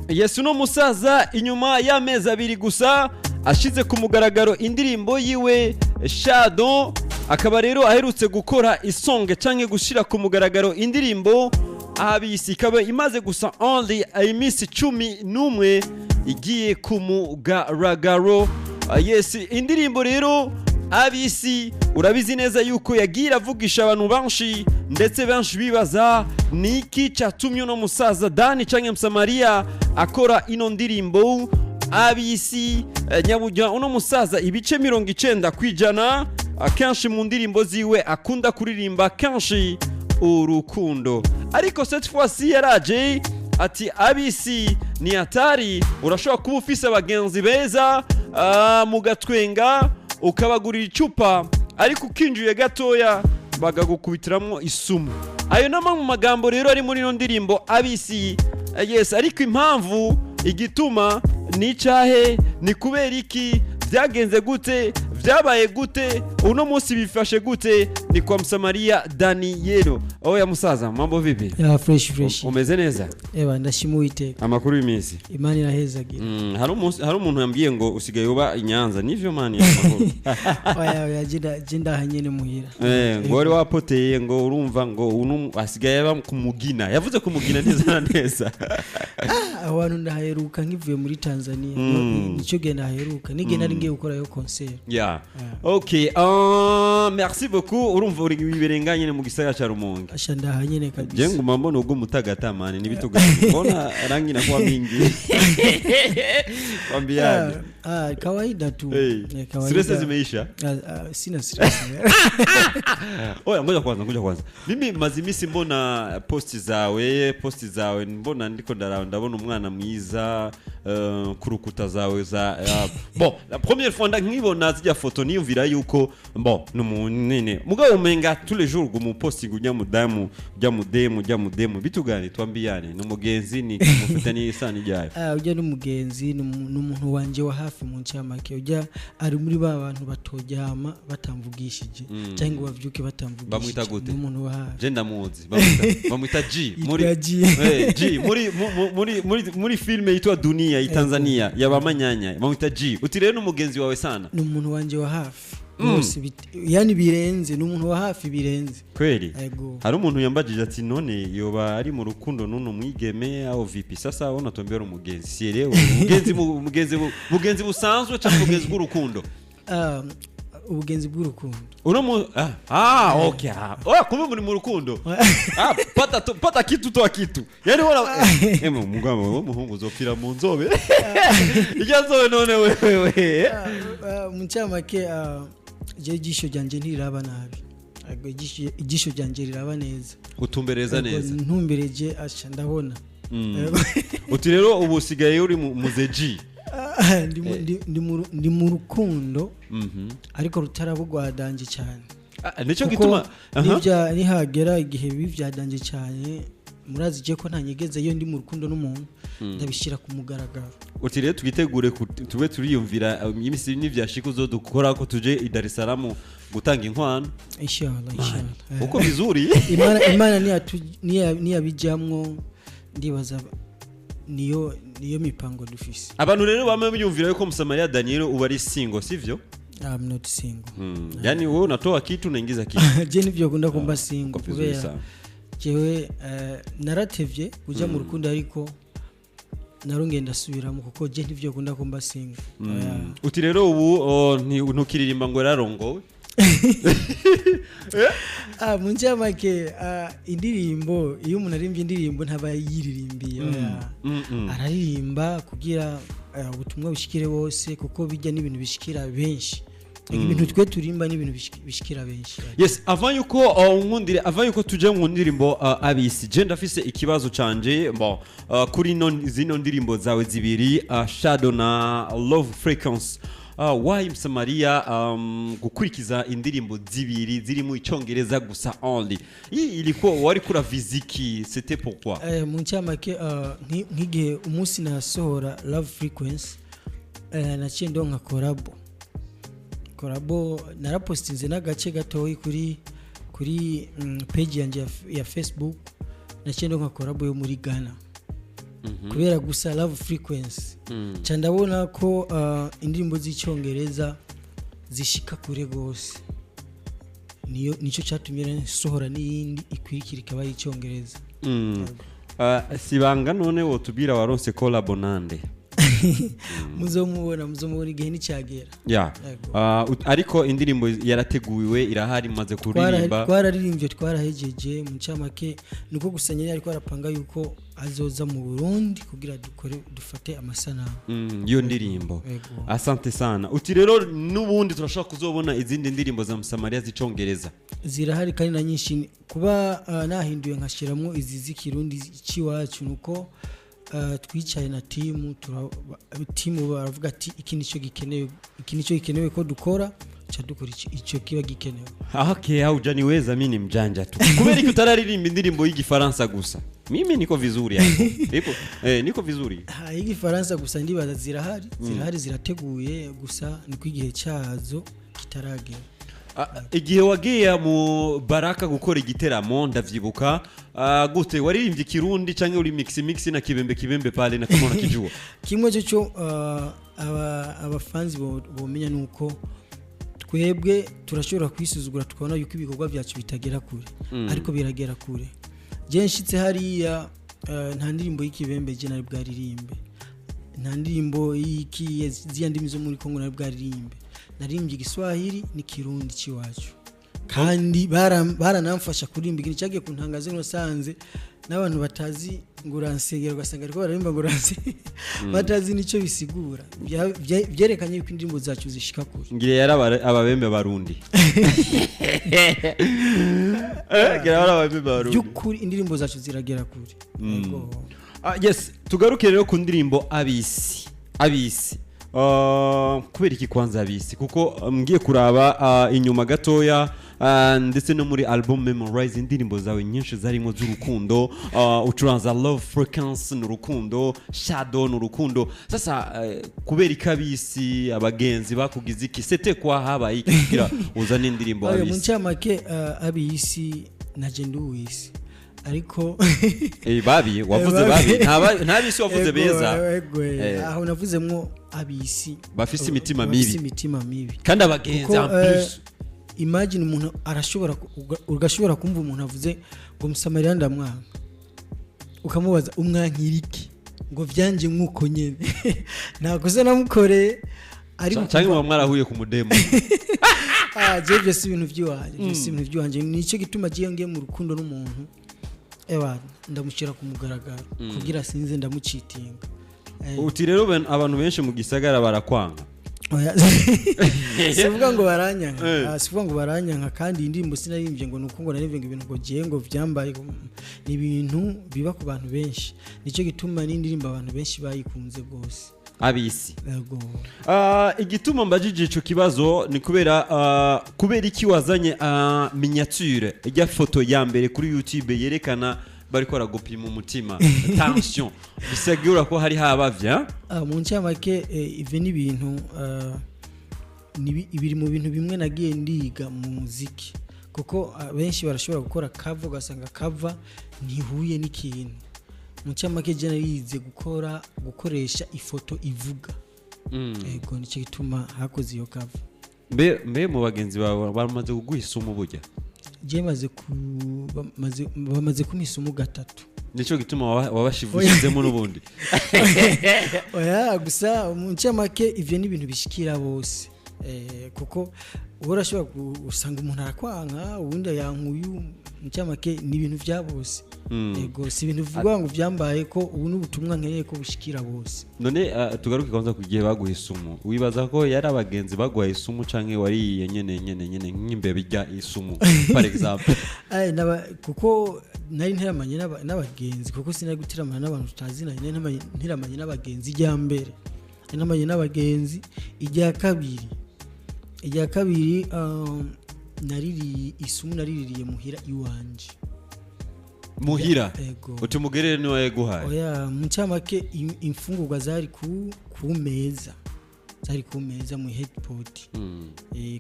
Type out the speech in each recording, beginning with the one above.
Yes, uno musaza inyuma y'amezi 2 gusa ashize ku mugaragaro indirimbo yiwe Shadow, akaba rero aherutse gukora isonge canke gushira ku mugaragaro indirimbo Abisi, ikaba imaze gusa only iminsi 11 igiye ku mugaragaro. Yes, indirimbo rero Abisi urabizi neza yuko yagiye avugisha abantu benshi, ndetse benshi bibaza niki cyatumye uno musaza Dani canke Msamaria akora ino ndirimbo Abisi. Nyabujya uno musaza ibice 90% akenshi mu ndirimbo ziwe akunda kuririmba kenshi urukundo, ariko cette fois-ci yaraje ati Abisi ni hatari, urashobora kuba ufise abagenzi beza mugatwenga ukabagurira icupa, ariko ukinjiye gatoya bagagukubitiramwo isumu. Ayo namwe mu magambo rero ari muri ino ndirimbo Abisi. Yes, ariko impamvu igituma ni cahe, ni kubera iki, byagenze gute, byabaye gute, uno munsi bifashe gute, ni kwa Msamaria Danielo. Oya musaza, mambo vipi? Ya, fresh fresh. Umeze neza? Eba, ndashima Uwiteka. Amakuru y'iminsi? Imana irahezagira. Hari umuntu yambwiye ngo usigaye uba i Nyanza, nivyo mani amakuru? Oya oya, jenda hanyene muhira. Ngo wari wapoteye, ngo urumva ngo uno asigaye aba ku Mugina. Yavuze ku Mugina neza na neza. Aho hantu ndaheruka nkivuye muri Tanzania. Nico gihe ndaheruka, nige nari ngiye gukora yo concert. Yeah. Okay, merci beaucoup. Urumva uri wiberenganye mu gisagara ca Rumonge. Asha ndahanyene kabisa. Je nguma mbona ubwo mutagata mani nibitugana. Mbona rangi na kwa mingi. Kwambiaje? Kawaida tu. Hey. Kawaida. Stress zimeisha? Sina stress. Oya, ngoja kwanza. Mimi mazimisi mbona posti zawe mbona ndiko ndabona umwana mwiza kurukuta zawe za bon, la première fois nkibona zijya foto niyumvira yuko bon numunene mugabo umenga tous les jours gumu posti ujya mudamu ujya mudemu bitugane twambiyane numugenzi ni mufitanye isano ryayo. Ujya n'umugenzi n'umuntu wanje wa hafi mu ncamake, ujya ari muri ba bantu batojyama batamvugishije cyangwa bavyuke batamvugishije. Bamwita gute? N'umuntu wa hafi. Je ndamuzi bamwita G muri G muri muri muri muri filme yitwa Dunia ya Tanzania yabamanyanya bamwita G. Uti rero n'umugenzi wawe sana? N'umuntu wanje wa hafi. Bose yani birenze, n'umuntu wa hafi birenze. Kweli? Hari umuntu yambajije ati none yoba ari mu rukundo nuno mwigeme au vipi? Sasa wona tombera umugenzi. Si rero umugenzi busanzwe cyangwa umugenzi bw'urukundo? Ubugenzi bw'urukundo. Uno okay. Oh, kumbe muri mu rukundo. Pata kitu toa kitu. Yani wona mugabo wo muhungu uzopfira mu nzobe. Ijya nzobe none wewe. Mu ncamake je ijisho ryanje ntiraba nabi. Ijisho ryanje riraba neza. Utumbereza neza. Ntumbereje acha ndabona. Uti rero ubu usigaye uri muzeji. Ndi mu rukundo ariko rutarabugwadanje cyane. Nico gituma nibya nihagera igihe bivyadanje cyane murazi je ko ntanyegeze iyo ndi mu rukundo n'umuntu ndabishira ku mugaragaro. Uti rero twitegure tube turiyumvira imisi n'ivyashika uzodukora ko tuje i Dar es Salaam gutanga inkwano. Inshallah inshallah. Uko vizuri. Imana niyabijamwo ndibaza niyo mipango dufise. Abantu rero bamwe biyumvira yuko Msamaria Daniel uba ari single, sivyo? I'm not single. Yani wewe unatoa kitu unaingiza kitu. Je nivyo kunda kumba single kubera jewe naratevye kuja mu rukundo ariko narongenda subiramo kuko je nivyo kunda kumba single. Uti rero ubu ntukiririmba ngo yararongowe. Mu ncamake indirimbo iyo umuntu arimbye indirimbo ntaba yiririmbiye, araririmba kugira ubutumwa bushikire bose kuko bijya n'ibintu bishikira benshi. Ibintu twe turimba n'ibintu bishikira benshi. Yes, avant yuko nkundire avant yuko tuje mu ndirimbo Abisi, je ndafise ikibazo canje bon kuri zino ndirimbo zawe zibiri Shadow na Love Frequency. Why Msamaria gukurikiza indirimbo zibiri ziri mu icongereza gusa only? Ilikuwa wari kura viziki, c'était pourquoi? Mu ncamake nk'igihe umunsi nasohora Love Frequency naciye ndonka collabo narapostinze n'agace gatoyi kuri page yanje ya Facebook, naciye ndonka collabo yo muri Ghana. Kubera gusa Love Frequency, ca ndabona ko indirimbo z'icyongereza zishika kure gose. Niyo nicyo cyatumye rero nsohora n'iyindi ikurikira ikaba y'icyongereza. Sibanga none wotubwira waronse collabo nande? Muzomubona igihe nicyagera. Yego. Ariko indirimbo yarateguwe, irahari, maze kuririmba? Twararirimbye, twarahejeje. Mu ncamake niko gusa nyine ariko arapanga yuko azoza mu Burundi kugira dukore, dufate amasanamu. Iyo ndirimbo. Yego. Asante sana. Uti rero n'ubundi turashobora kuzobona izindi ndirimbo za Msamaria z'icongereza? Zirahari kandi na nyinshi. Kuba nahinduye nkashyiramo izi z'ikirundi cy'iwacu, nuko twicaye na timu, timu baravuga ati iki nicyo gikenewe, iki nicyo gikenewe ko dukora, ca dukora icyo kiba gikenewe. Okay, haujaniweza, mi ni mjanja tu. Kubera iki utararirimba indirimbo y'igifaransa gusa? Mimi niko vizuri hapo. Niko vizuri. Ha, y'igifaransa gusa ndibaza zirahari, zirahari, zirateguye, gusa niko igihe cyazo kitaragera. Igihe wagiye mu Baraka gukora igiteramo, ndavyibuka, gute waririmbye ikirundi canke uri mix mix na kibembe kibembe pale na kama unakijua? Kimwe cyo abafanzi bomenya nuko twebwe turashobora kwisuzugura, tukabona yuko ibikorwa byacu bitagera kure, ariko biragera kure. Je nshitse hariya, nta ndirimbo y'ikibembe je nari bwaririmbe, nta ndirimbo y'iki z'iya ndimi zo muri Kongo nari bwaririmbe. Naririmbye igiswahili n'ikirundi c'iwacu, kandi baranamfasha kuririmba. Ikintu cyagiye kuntangaza, nasanze n'abantu batazi ngo uransengera, ugasanga ariko baririmba ngo uransengera batazi nicyo bisigura. Byerekanye yuko indirimbo zacu zishika kure. Ngire yari ababembe barundi. Ngira yari ababembe barundi. By'ukuri indirimbo zacu ziragera kure. Yego. Yes, tugaruke rero ku ndirimbo Abisi. Abisi. Kubera iki kwanza Abisi? Kuko ngiye kuraba inyuma gatoya, ndetse no muri album Memorize, indirimbo zawe nyinshi zarimo z'urukundo, ucuranza Love Frequency n'urukundo, Shadow n'urukundo. Sasa kubera iki Abisi? Abagenzi bakugize iki? C'était quoi, habaye iki kugira uzane indirimbo Oya, mu Abisi? ncamake, abisi naje ndi uwisi, ariko Babi wavuze babi. Babi nta bisi wavuze. Ego, Beza. ego, aho navuzemwo abisi bafise imitima bafise mibi. Imitima mibi. Kandi abagenzi Kuko, en plus. Imagine umuntu arashobora ugashobora kumva umuntu avuze ngo Musamariya ndamwanga, ukamubaza umwankira iki, ngo vyanje nk'uko nyene nta kosa namukoreye, ariko Canke muba mwarahuye ku mudemo? Ah, je byo si ibintu by'iwanje, byo si ibintu by'iwanje. Nicyo gituma giye ngiye mu rukundo n'umuntu, ewa ndamushyira ku mugaragaro kugira sinze ndamucitinga. Uti rero abantu benshi mu gisagara barakwanga? Oya, sivuga ngo baranyanka. Sivuga ngo baranyanka. Kandi iyi ndirimbo sinarimbye ngo nuko ngo naririmbye ngo ibintu ngo giye ngo vyambaye, ni ibintu biba ku bantu benshi. Nicyo gituma n'indirimbo abantu benshi bayikunze rwose. Abisi. Yego. Igituma mbajije ico kibazo ni kubera kubera iki wazanye miniature ijya foto ya mbere kuri YouTube yerekana bariko baragupima umutima, tension, bisegura ko hari habavya? Mu ncamake, ivyo ni ibintu biri mu bintu bimwe nagiye ndiga mu muziki, kuko benshi barashobora gukora cover, ugasanga cover ntihuye n'ikintu. Mu ncamake je narize gukora, gukoresha ifoto ivuga. Ego, nicyo gituma hakoze iyo cover. Mbe mu bagenzi bawe bamaze kuguha isumu burya? Je maze ku bamaze kumpa isumu gatatu. Nico gituma wabashivugizemo n'ubundi? Oya, gusa mu ncamake ivyo ni ibintu bishikira bose, kuko uba urashobora gusanga umuntu arakwanka, ubundi yankuyu. Mu ncamake ni ibintu vya bose. Ego, si ibintu bivuga ngo vyambaye, ko ubu n'ubutumwa nkeneye ko bushikira bose. None tugaruke kwanza ku gihe baguha isumu, wibaza ko yari abagenzi baguha isumu canke wariye nyene nyene nyene nk'imbeba irya isumu, par exemple? Ay, kuko nari nteramanye n'abagenzi, kuko sinari guteramana n'abantu tutazinanye. Nari nteramanye n'abagenzi ijya mbere, nari nteramanye n'abagenzi ijya kabiri. Ijya kabiri, naririye isumu, nariririye muhira iwanje. Muhira? Ego. Uti umugerere niwe yaguhaye? Oya, mu ncamake imfungurwa zari ku meza, zari ku meza mu headport.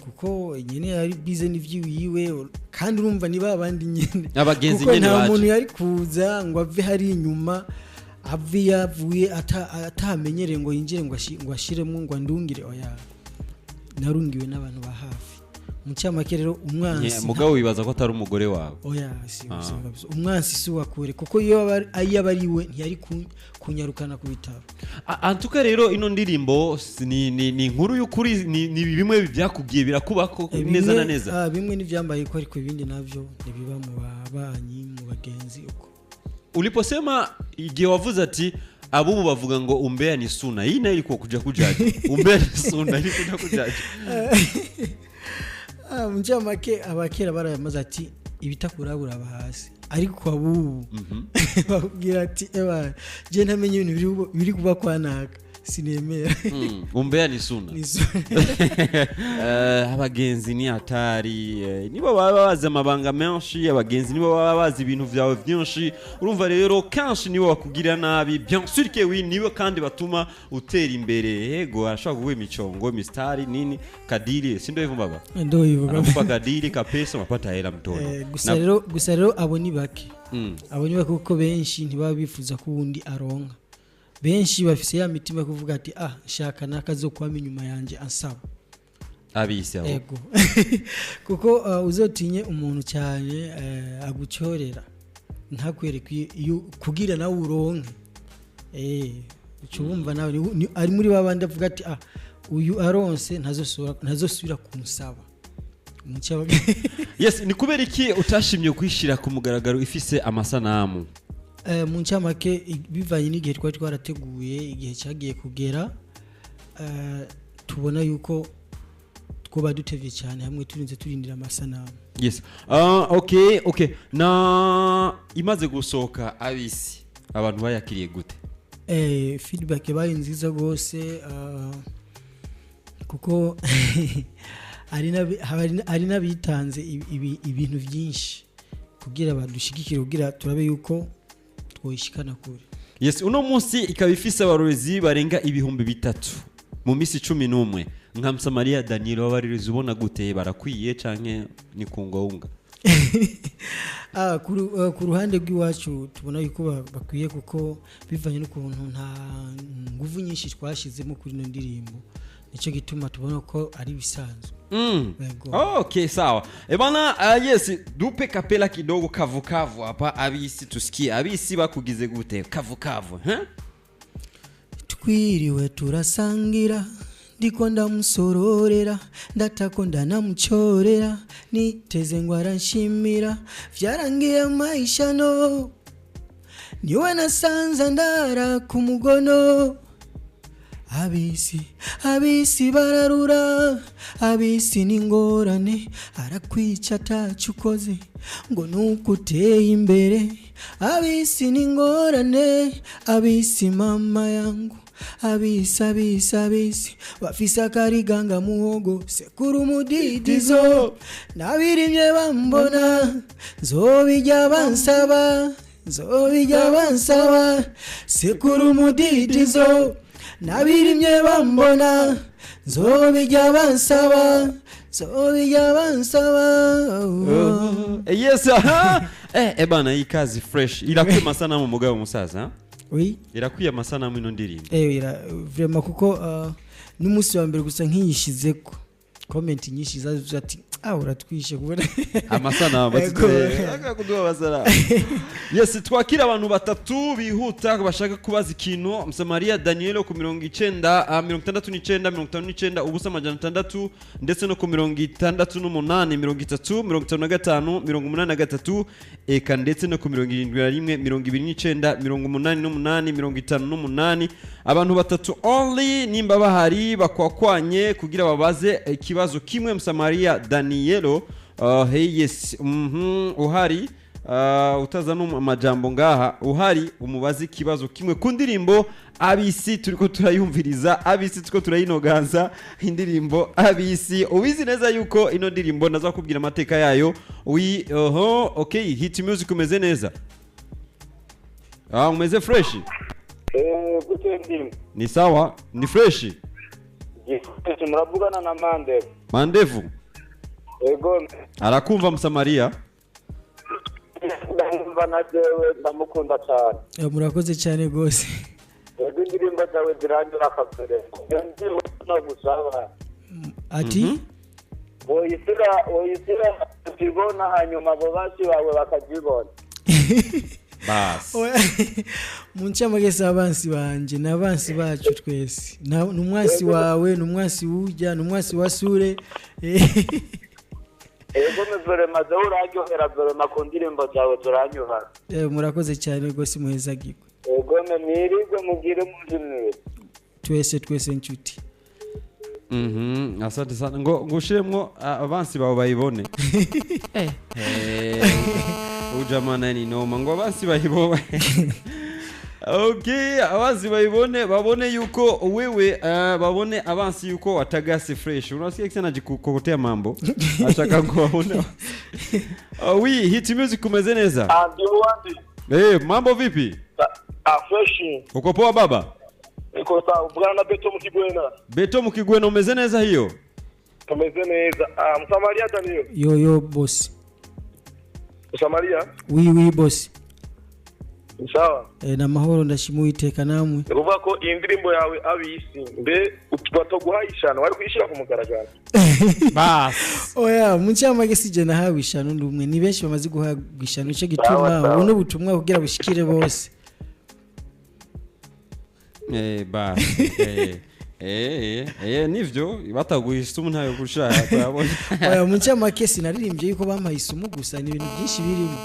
Kuko nyene yari bize n'ivyiwiwe, kandi urumva ni babandi nyene. Abagenzi Kuko nyene nta baje. muntu yari kuza ngo ave hari inyuma. avi yavuye atamenyereye ngo yinjire ngo ashiremo ngo andungire, oya, narungiwe n'abantu ba hafi. Mu cyamake rero umwansi mugabo wibaza ko atari umugore wawe? Oya, si umwansi si wakure, kuko iyo aba ari we ntiyari kunyarukana ku bitaro. Antuka rero ino ndirimbo ni inkuru y'ukuri, ni bimwe byakubwiye birakubako neza na neza. Bimwe n'ivyambaye ko, ariko ibindi navyo ntibiba mu babanyi, mu bagenzi uko. Uliposema igihe wavuze ati abubu bavuga ngo umbea ni suna, hii nayo ilikuwa kuja kujaje? Umbea ni suna ilikuja kujaje? Mjamake abakera barayamaze ati ibitakurabura hasi, ariko abubu babwira ati eba je ntamenye ibintu biri kuba kwanaka sinemera. Umbea ni suna. Abagenzi ni hatari, nibo baba bazi amabanga menshi, abagenzi nibo baba bazi ibintu vyawe byinshi. Urumva rero kenshi nibo bakugira nabi, bien sûr que oui, nibo kandi batuma utera imbere. Yego arashobora kuguha imicongo, mistari nini, kadiri, si ndio hivyo baba? Ndio hivyo baba. Kadiri kapesa unapata hela mtoto. Gusa rero abo ni bake. Abo ni bake kuko benshi ntibaba bifuza ko undi aronka. Benshi bafise ya mitima kuvuga ati shaka nakazokwama inyuma yanje ansaba abisi aho. Ego. Kuko uzotinye umuntu cyane agucyorera ntakwereke iyo kugira nawe uronke. Ucubumva nawe ari muri babandi avuga ati uyu aronse ntazosubira kumusaba. Yes, ni kubera iki utashimye kwishira ku mugaragaro ifise amasanamu? Mu ncamake bivanye n'igihe twari twarateguye, igihe cyagiye kugera, tubona yuko twoba dutevye cyane hamwe turinze turindira amasanamu. Yes. Okay. Na imaze gusohoka abisi abantu bayakiriye gute? Feedback yabaye nziza gose, kuko ari nabitanze ibintu byinshi kugira badushigikire, kugira turabe yuko twoishikana kure. Yes, uno munsi ikaba ifise abarorezi barenga 3000 mu misi 11. Nka Msamaria Daniel abarorezi ubona gute, barakwiye canke ni kungahunga? Ku ruhande rw'iwacu tubona yuko bakwiye, kuko bivanye n'ukuntu nta nguvu nyinshi twashizemo kuri ino ndirimbo, nico gituma tubona ko ari bisanzwe. Okay, sawa. Ebana, yes, dupe kapela kidogo kavukavu hapa abisi tusikie. Abisi bakugize gute kavukavu, hein? Twiriwe turasangira, ndiko ndamusororera, ndatako ndanamuchorera, niteze ngo aranshimira, vyarangiye maisha no niwe nasanze ndara ku mugono. Abisi, abisi bararura, abisi ni ngorane, arakwica atacukoze ngo nuko uteye imbere. Abisi ni ngorane, abisi mama yangu, abisi, abisi, abisi bafise akariganga muhogo, sekuru umudidizo, nabirimye bambona, nzobijya bansaba, nzobijya bansaba, sekuru umudidizo, nabirimye bambona, nzobijya bansaba, nzobijya bansaba. Yes, aha. Bana, hii kazi fresh. Irakwiye amasanamu mugabo musaza? Oui. Irakwiye amasanamu ino ndirimbo. Ira vraiment kuko n'umunsi wa mbere gusa nkiyishizeko comment nyinshi zavuze ati uratwishe kubona amasanamu batse kuduha basara. Yes, twakira abantu batatu bihuta bashaka kubaza ikintu Msamaria Daniel ku 99 69 59 ubusa 600 ndetse no ku 68 30 55 83 eka ndetse no ku 71 29 88 58. Abantu batatu only nimba bahari bakwakwanye kugira babaze ikibazo kimwe Msamaria Danielo. Hey, yes, uhari utazana amajambo ngaha, uhari umubaze ikibazo kimwe ku ndirimbo abisi turiko turayumviriza, abisi turiko turayinoganza indirimbo abisi. Ubizi neza yuko ino ndirimbo naza kubwira amateka yayo. Oui, okay, hit music umeze neza. Umeze fresh? Gute ni sawa, ni fresh. Muravugana na Mandevu. Mandevu. Ego. Arakumva Msamaria? Urumva na jewe ndamukunda cyane. Murakoze cyane rwose. Yego, indirimbo zawe ziranyura kabere. Iyo ndirimbo nagusaba Ati woyisira tubona, hanyuma abo basi bawe bakazibona. Basi. Oya, mu ncamake si abansi banje, ni abansi bacu twese. Ni umwansi wawe, ni umwansi wujya, ni umwansi wa sure. Yego, vraiment zewe uraryohera, vraiment ku ndirimbo zawe ziranyura. Murakoze cyane rwose, muhezagirwe. Yego, mwirirwe, mugire umunsi mwiza. Twese twese, nshuti. Asante sana. Ngo ngushiremwo abansi bawe bayibone. Ujamaa ni noma, ngo abansi bayibone. Okay, abansi bayibone, babone yuko wewe babone abansi yuko watagasi fresh. Unasikia kisa najikokotea mambo. Ashaka ngo babone. Oui, Hit Music, kumeze neza. Andi wandi. Mambo vipi? Ah, fresh. Uko poa, baba? Niko sawa, uvugana na Beto Mukigwena. Beto Mukigwena, umeze neza hiyo? Tumeze neza. Ah, Msamaria Daniel. Yo yo, boss. Msamaria? Oui oui, boss. Sawa. Na mahoro, ndashima Uwiteka, namwe? Ni ukuvuga ko iyi ndirimbo yawe Abisi, mbe batoguhaye ishano wari kuyishyira ku mugaragaro? Basi. Oya, mu ncamake sije nahawe ishano ndi umwe, ni benshi bamaze guhabwa ishano, nico gituma Sawa, sawa. ubu n'ubutumwa kugira bushikire bose. Basi. Nivyo bataguha isumu ntayo gushaka turabona. Oya, mu ncamake sinaririmbye yuko bampaye isumu gusa, ni ibintu byinshi birimo.